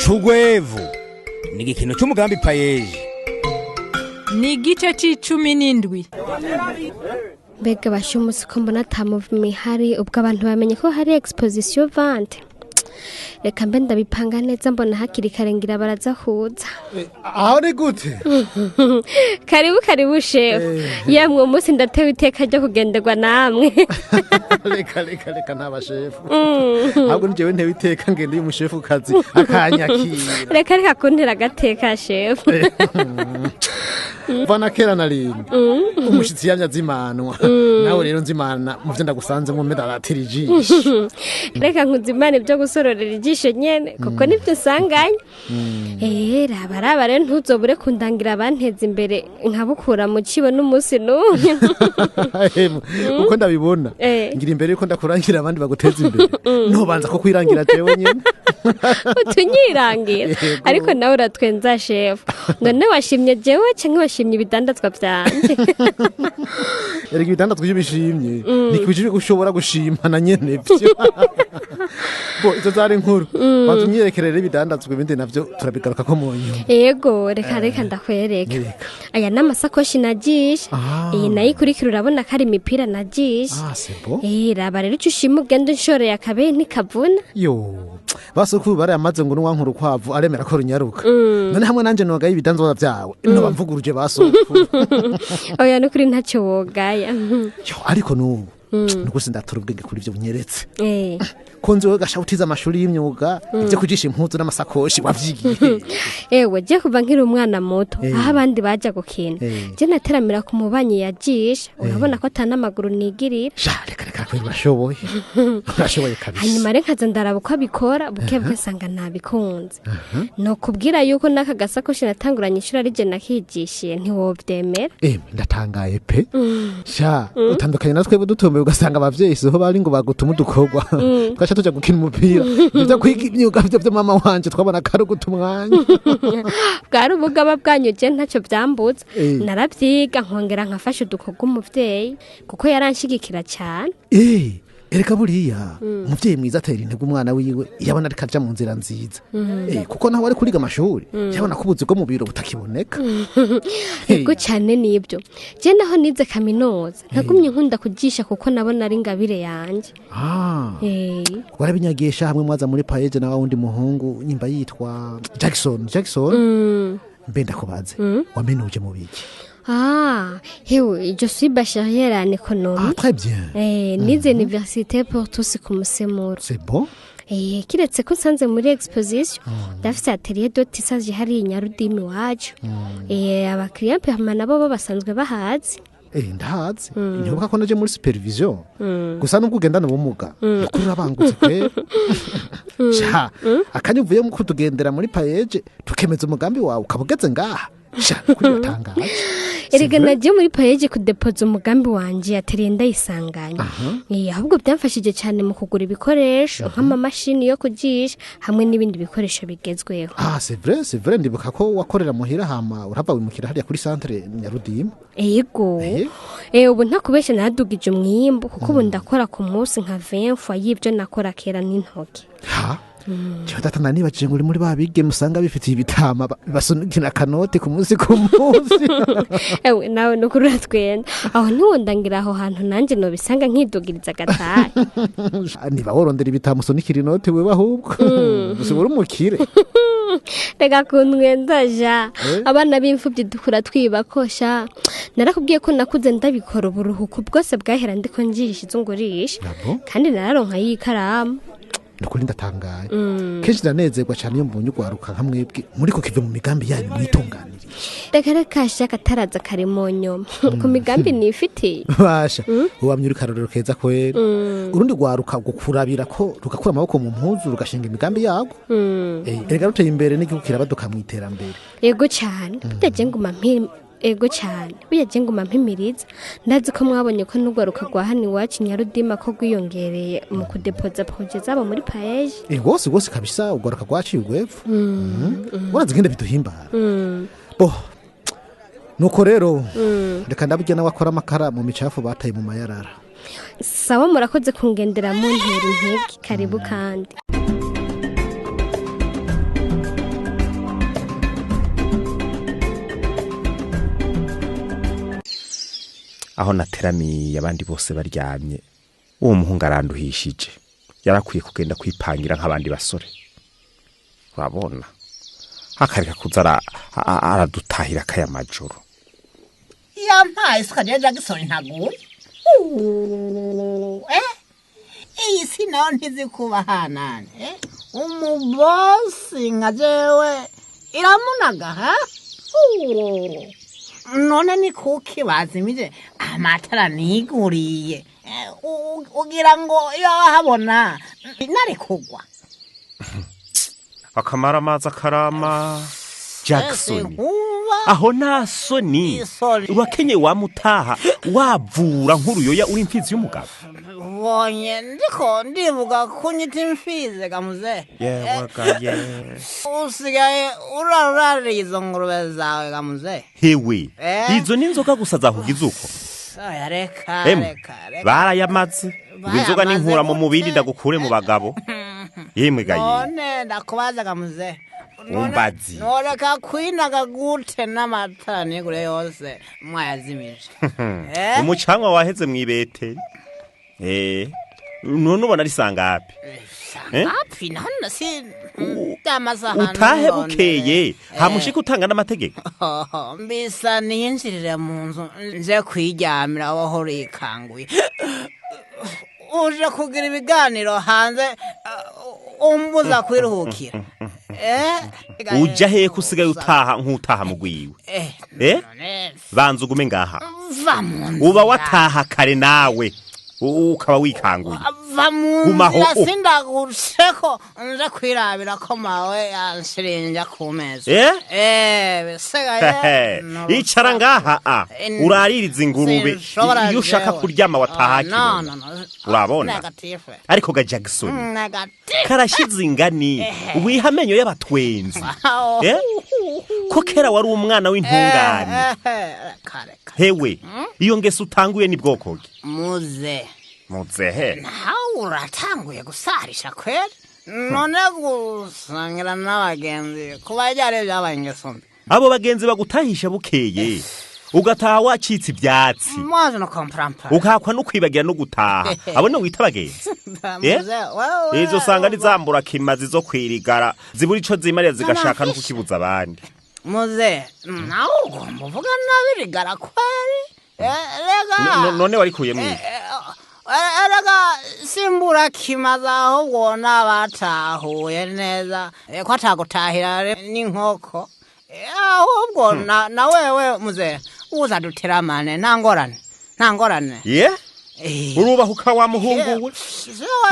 Cugwevu ni igikino cy'umugambi PAEEJ. Ni igice c'icumi n'indwi. Mbega basha, umunsi ko mbona ata mouvement ihari, ubwo abantu bamenye ko hari exposition vente. Reka mbe ndabipanga neza, mbona hakiri kare, ngira baraza kuza. Aho ni gute? Karibu, karibu shefu. Yemwe, umunsi ndatewe iteka ryo kugenderwa namwe. Reka, reka, reka, nta bashefu, ahubwo ni jewe ntewe iteka ngende y'umushefu kazi akanyakira. Reka reka kuntera agateka, shefu. Vana kera na rindi umushitsi yamye azimanwa, nawe rero nzimana mu vyo ndagusanzemo mbe ndaratira ijisho. Reka nkuzimana ibyo gusororera ijisho nyene, kuko nibyo usanganye. Raba, raba rero, ntuzobure kundangira abanteza imbere nkabukura mu cibo n'umunsi n'umwe. Emwe, uko ndabibona, ngira imbere yuko ndakurangira abandi baguteza imbere, nobanza ko kwirangira jewe nyene. Utunyirangira? Yego. Ariko nawe uratwenza, shefu. None washimye jewe canke washimye ibidandazwa vyanje? Erega ibidandazwa iyo ubishimye ntikibujijwe ko ushobora gushima na nyene vyo. Bo izo zari inkuru, banza unyerekere rero ibidandazwa, ibindi navyo turabigaruka ko mu nyuma. Yego, reka reka ndakwereka. Nyereka. Aya ni amasakoshi najishe. Ah. Iyi nayo ikurikira, urabona ko ari imipira najishe. Ah, c'est bon. Raba rero icyo ushima, ugenda unshoreye akabehe ntikavuna. Yo, basukuru barayamaze ngo nuwankura ukwavu aremera ko runyaruka. None hamwe nanje nogaye ibidanzwa vyawe, noba mvuguruje basokuru. Oya, nukuri ntacyo wogaya. Yo, ariko nubu nuko sindatora ubwenge kuri ivyo bunyeretse. Ko nzi wowe gasha utize amashuri y'imyuga, ivyo kujisha impuzu n'amasakoshi wavyigiye? Ewe, je kuva nkiri umwana muto, aho abandi baja gukina, je nateramira ku mubanyi yajisha. Urabona ko atanamaguru nigirira. Sha, reka reka, kweri urashoboye, urashoboye kabisa. Hanyuma rero nkaza ndaraba uko abikora buke buke, nsanga nabikunze. Nokubwira yuko n'aka gasakoshi natanguranye ishuri ari je nakigishiye, ntiwovyemera. Emwe, ndatangaye pe. Sha, utandukanye na twebwe dutomeye ugasanga abavyeyi siho bari ngo bagutuma udukorwa, twaca tuja gukina umupira. Ivyo kwiga imyuga vyo vyo mama wanje twabona ko ari uguta umwanya. Bwari ubugaba bwanyu, je ntacyo byambutse. Naravyiga, nkongera nkafasha udukorwa umuvyeyi, kuko yaranshigikira cyane. Erega buriya umuvyeyi mwiza atera intege umwana wiwe iyo abona ariko aja mu nzira nziza. Kuko naho wari kuriga amashuri, yabona ko ubuzi bwo mu biro butakiboneka. Yego cyane, nibyo. Je naho nize kaminuza, nagumye nkunda kujisha, kuko nabona ari ingabire yanje. Warabinyagisha hamwe mwaza muri PAEEJ na wa wundi muhungu nyimba yitwa Jackson, Jackson. Mbe ndakubaze, wamenuje mu biki? Ah, hewe, je suis bachelière en économie. Ah, très bien. Nize université pour tous ku Musemuro. C'est bon. Kiretse ko nsanze muri exposition, ndafise atelier de tissage hariya i Nyarudimi iwacu. Abakiriya permanent bo basanzwe bahazi. Ndahazi, ntibuka ko naje muri supervision gusa. Nubwo ugendana ubumuga, nukuri urabangutse kwera. Sha, akanya uvuye mu kutugendera muri PAEEJ tukemeza umugambi wawe, ukaba ugeze ngaha, sha, nukuri uratangaje. Erega nagiye muri PAEEJ kudepoza umugambi wanje, atelier ndayisanganya. Ahubwo byamfashije cyane mu kugura ibikoresho nk'amamashini yo kujisha hamwe n'ibindi bikoresho bigezweho. Ah, c'est vrai, c'est vrai, ndibuka ko wakorera muhira, hama urahava wimukira hariya kuri centre Nyarudima. Ego. Ubu ntakubeshe, naradugije umwimbu, kuko ubu ndakora ku munsi nka 20 fois y'ibyo nakora kera n'intoki. Ha, jewe data nanibajije ngo uri muri ba bigeme usanga bifitiye ibitama basunikira akanoti ku munsi ku munsi. Ewe, nawe nukuri uratwenda. Aho ntiwondangira aho hantu nanjye nobisanga nkidugiriza agatahe? Niba worondera ibitama usunikira inoti wewe, ahubwo gusa uri umukire. Reka kuntwenza ja. Abana b'imfubyi dukura twibakosha. Narakubwiye ko nakuze ndabikora, uburuhuko bwose bwahera ndiko njisha izo ngurisha. Ah bon? Kandi nararonka y'ikaramu. Nukuri ndatangaye. Kenshi ndanezerwa cyane iyo mbonye ugwaruka nka mwebwe muri ko kive mu migambi yanyu mwitunganiriye. Reka reka, shaka ataraza kare mu nyuma ku migambi nifitiye. Basha, wamye uri karorero keza kwera. Urundi rwaruka gukurabira ko rugakura amaboko mu mpuzu, rugashinga imigambi yarwo. Erega ruteye imbere n'igihugu kirabaduka mu iterambere. Yego cyane, burya je nguma ego cyane, burya je nguma mpimiriza. Ndazi ko mwabonye ko n'urwaruka rwa hano iwacu Nyarudima ko rwiyongereye mu kudepoza projet zabo muri PAEEJ. Rwose rwose kabisa, ugwaruka rwaciye urwepfo. Urazi ngende biduhimbara bo. Nuko rero reka ndabujya nawe akora amakara mu micafu bataye mu mayarara. Sawa, murakoze kungendera muntera intege. Karibu kandi. Aho nateramiye abandi bose baryamye, uwo muhungu aranduhishije. Yarakwiye kugenda kwipangira nk'abandi basore. Urabona, akareka kuza aradutahira kaya majoro. Yampaye isuka rya Jackson ntaguye. Iyi si nayo ntizi kuba hanane. Umubosi nka jewe iramunaga ha? None ni kuki bazimije amatara niguriye? Ugira ngo iyo ahabona nari kugwa. Akamara amazi akarama. Jackson, aho nta soni urakenye wamutaha wavura nk'uruyoya uri imfizi y'umugabo. Ubonye ndiko ndivuga kunyita imfizi gamuze. Yewe gaye. Usigaye urarurarira izo ngurube zawe gamuze. Hewe, izo ni inzoga gusa zakugize uko. Reka reka reka. Barayamaze. Inzoga n'inkura mu mubindi ndagukure mu bagabo. Yemwe gaye. None ndakubaza gamuze. Umbazi. Noreka kwinaga gute n'amatara nigure yose mwayazimije. Umucanwa waheze mwibete. None ubona ari sangapi? Sangapi none si amasahani. Utahe bukeye hamushika utanga n'amategeko. Mbisa niyinjirire mu nzu nje kwiryamira aho urikanguye. Uje kugira ibiganiro hanze umbuza kwiruhukira. Uja hehe kusigaye utaha nk'utaha mugwiwe? Banza ugume ngaha. Uba wataha kare nawe ukaba wikanguye. Va mu nzira sindagusheko nje kwirabira ko mawe yanshirinja ku meza. Bisigaye icara ngaha uraririza ingurube iyo ushaka kuryama wataha kibona. Urabona? Ariko ga Jackson karashize ingani wiha amenyo y'abatwenzi. Ko kera wari umwana w'intungane. Hewe, iyo ngeso utanguye ni bwoko ki? Muze. Muzehe. Nawe uratanguye gusarisha kweri? None gusangira n'abagenzi kuba byari byabaye ingeso mbi. Abo bagenzi bagutahisha bukeye ugataha wacitse ibyatsi. Mwaje no komprampa. Ukakwa no kwibagira no gutaha. Abo no wita abagenzi. Izo usanga ari zambura kimazi zo kwirigara zibura ico zimarira zigashaka no kukibuza abandi. Muze, nawe ugomba uvuga nabi rigara kweri? Rega. None warikuye mwiye. Erega simbura kimaza ahubwo n'abatahuye neza ko atagutahira n'inkoko. Ahubwo na wewe muze uzaduteramane nta ngorane nta ngorane. Urubahuka wa muhungu we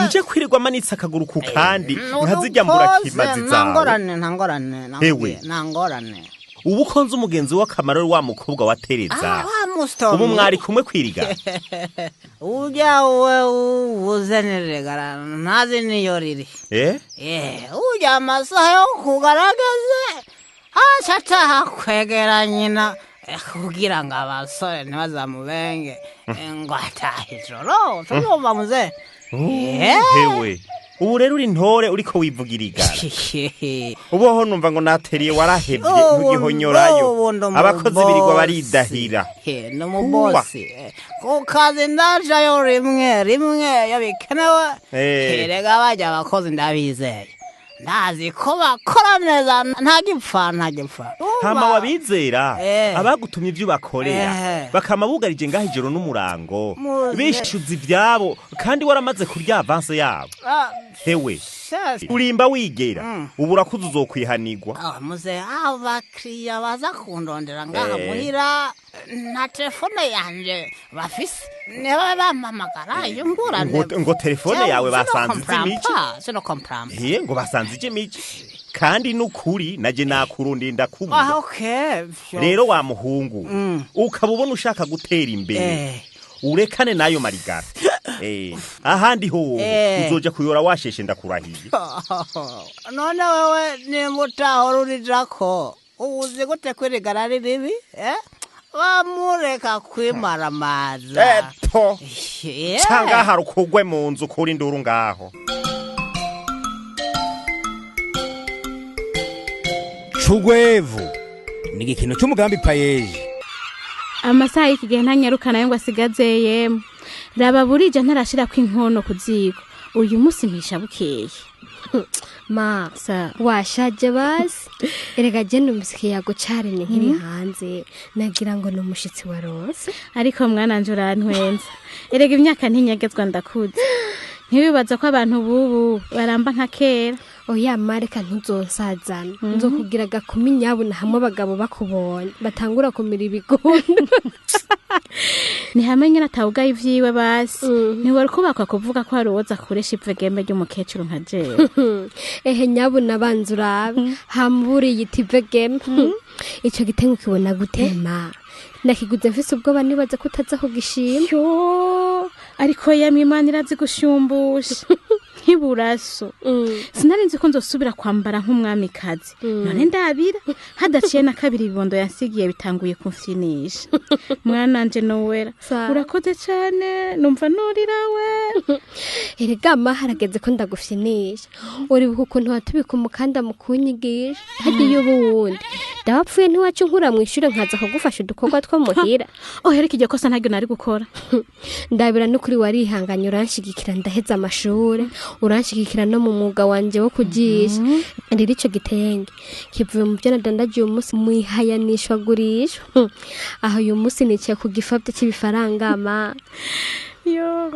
nje kwirirwa amanitse akaguru ku kandi nkazijya mbura kimazi zawe. Nta ngorane nta ngorane nta ngorane. Ubu konze umugenzi w'akamaro wa mukobwa wa Tereza. Ubu mwari kumwe kwiriga. Ujya we ubuze niregara ntazi niyo riri. Ujya amasaha yo kugaragaze aca kwegera nyina kugira ngo abasore ntibazamubenge ngo atahe ijoro. Turumva muze. Hewe, ubu rero uri ntore uriko wivugira igara. Uboho numva ngo nateriye warahevye ntugihonyorayo. Abakozi birirwa baridahira. No mubosi. Ku kazi ndajayo rimwe rimwe iyo bikenewe. Erega bajya abakozi ndabizeye. Ndazi ko bakora neza nta gipfa nta gipfa. Hama wabizera abagutumye ibyo bakorera bakama bugarije ngaho ijoro n'umurango bishuza ivyabo kandi waramaze kurya avance yabo. Hewe, urimba wigera ubu urakuze uzokwihanirwa. Muze abakiriya baza kundondera ngaha muhira na telefone yanje bafise niba bampamagara iyo ngurane. Ngo telefone yawe basanze izimije? Sino comprendre. Ngo basanze izimije kandi nukuri naje nakurundi ndakubura. Rero wa muhungu ukaba ubona ushaka gutera imbere urekane nayo marigara. Ahandi ho uzoja kuyora washeshe ndakurahiye. None wewe nimba utahora urijako uzi gute kwirigara ari ribi? Bamureka kwimaramaza. Epo. Cyangwa harukugwe mu nzu kuri induru ngaho. Cugwevu ni igikino cy'umugambi payeje. Amasaha y'iki gihe ntanyaruka nayo ngo asigaze yemwe. Raba burije ntarashirako inkono ku ziko. Uyu munsi mpisha bukeye. Ma, Sa. washaje basi. Erega je numvise ikiyago caremye nkiri hanze, nagira ngo ni umushitsi waronse. Ariko mwana nje urantwenza. Erega imyaka ntinyegezwa, ndakuze. Ntiwibaza ko abantu bubu baramba nka kera. Oya mareka, ntuzonsazana. Nzokugira gakumi nyabuna hamwe abagabo bakubonye batangura kumira ibigondo. Ni hamwe nyine atawugaye ivyiwe basi. Ntiwari kubakwa kuvuga ko hari uwoza kuresha ivegembe ry'umukecuru nka jewe. Ehe nyabuna, banza urabe hamburiye itivegeme. Ico gitengo ukibona gutema? Nakiguze mfise ubwoba, nibaza ko utaza kugishima. Yo, ariko yemwe Imana irazi gushumbusha nk'iburaso. Sinari nzi ko nzosubira kwambara nk'umwamikazi. None ndabira hadaciye na kabiri, ibibondo yansigiye bitanguye kumfyinisha. Mwananje Nowera, Sa. urakoze cane, numva norira we. Erega ma, harageze ko ndagufyinisha. Uribuka ukuntu watubika umukanda mu kunyigisha? Hagiye ubu wundi ndabapfuye, ntiwaca unkura mw'ishure nkaza kugufasha udukorwa two muhira? Ohereka, iryo kosa ntaryo nari gukora. Ndabira n'ukuri warihanganye, uranshigikira ndaheza amashure, uranshigikira no mu mwuga wanje wo kujisha. Rero ico gitenge kivuye mu byo nadandagiye umunsi mwihayanishwa gurishwa. Aho uyu munsi nicaye ku gifabyo cy'ibifaranga ma. Yo,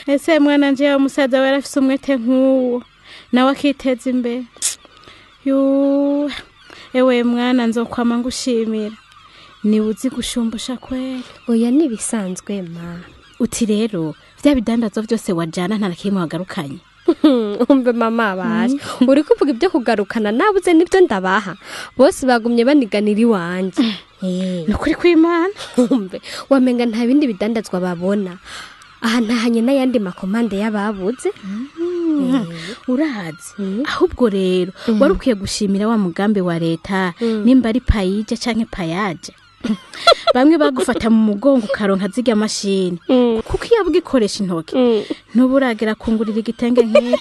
ese mwana nje, umusaza we yarafise umwete nk'uwo, nawe akiteza imbere. Yo, ewe mwana, nzokwama ngushimira, niwe uzi gushumbusha kweli. Oya, nibisanzwe ma. Uti rero vya bidandazo vyose wajana nta na kimwe wagarukanye? Umve mama, baje uri kuvuga ibyo kugarukana, nabuze nibyo ndabaha. Bose bagumye baniganira iwanje. Ni ukuri kw'Imana. Umve, wamenga nta bindi bidandazwa babona aha, ntahanye n'ayandi makomande y'ababuze. Urazi, ahubwo rero wari ukwiye gushimira wa mugambi wa leta, nimba ari payije canke payaje. Bamwe bagufata mu mugongo ukaronka zirya mashini, kuko iyo ugikoresha intoki ntuburagera kungurira igitenge nk'iki.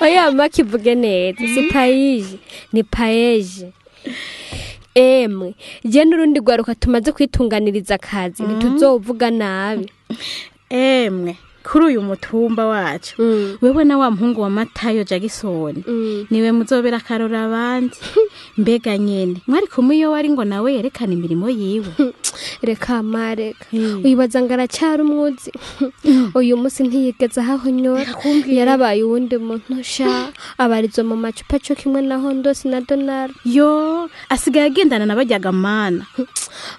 Oya makivuge neza, si payije, ni payeje. Emwe, je n'urundi rwaruka tumaze kwitunganiriza akazi, ntituzovuga nabi. Emwe, kuri uyu mutumba wacu, wewe na wa muhungu wa Matayo Jagisoni niwe muzobera akarora abandi. Mbega nyene mwari kumwe iyo wari ngo nawe yerekana imirimo yiwe? Reka mareka, wibaza ngo aracyari umwuzi? Uyu munsi ntiyigeze ahahonyora, yarabaye uwundi muntu sha, abarizwa mu macupa co kimwe na Hondosi na Donald. Yo, asigaye agendana na baryaga mana.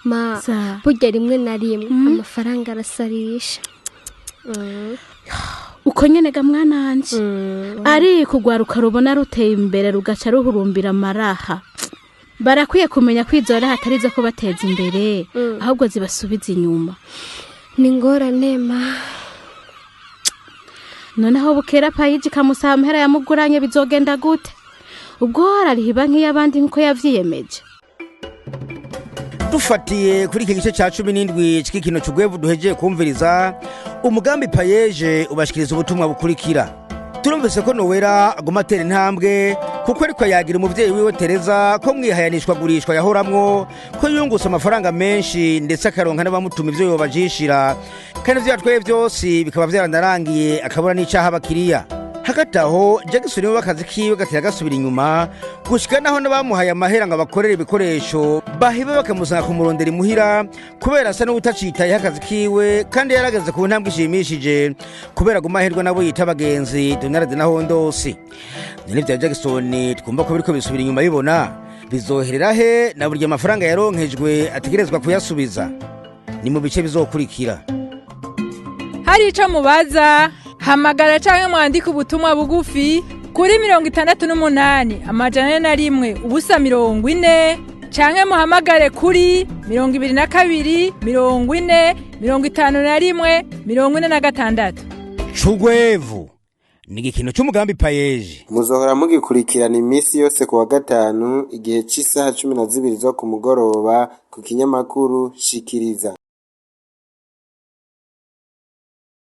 Ma, Sa. burya rimwe na rimwe amafaranga arasarisha. Uko nyene ga mwananje, ariko urwaruka rubona ruteye imbere rugaca ruhurumbira amaraha. Barakwiye kumenya ko izo raha atari izo kubateza imbere, ahubwo zibasubiza inyuma. Ni ingorane ma. Noneho bukera payiji ikamusaba amahera yamuguranye, bizogenda gute? Ubwo harariha nk'iy'abandi nk'uko yavyiyemeje. Dufatiye kuri iki gice cya 17 cy'ikino cy'ugwevu duhegeye kumviriza, umugambi payeje ubashikiriza ubutumwa bukurikira. Turumvise ko Nowera aguma atera intambwe, kuko ariko yagira umuvyeyi wiwe Tereza ko mwihayanishwa gurishwa yahoramwo ko yungutse amafaranga menshi, ndetse akaronka n'abamutuma ivyo yobajishira, kandi ivyo yatwaye vyose bikaba vyaranarangiye akabura n'icaha abakiriya. Hagati aho Jackson we akazi kiwe gatera gasubira inyuma, gushika naho n'abamuhaye amahera ngo abakorere ibikoresho bahiba bakamusanga kumurondera imuhira, kubera asa n'uwutacitayeho akazi kiwe kandi yarageze ku ntambwe ishimishije, kubera gumahirwe nabo yita abagenzi Donald na Hondosi. None vya Jackson twumva ko biriko bisubira inyuma bibona bizoherera he, na burya amafaranga yaronkejwe ategerezwa kuyasubiza? Ni mu bice bizokurikira. Hari ico mubaza, hamagara canke mwandike ubutumwa bugufi kuri 68 401 0 40, canke muhamagare kuri 22 40 51 46. Cugwevu ni igikino cy'umugambi payeje. Muzohora mugikurikirana iminsi yose ku wa gatanu igihe cy'isaha 12 zo ku mugoroba ku kinyamakuru Shikiriza.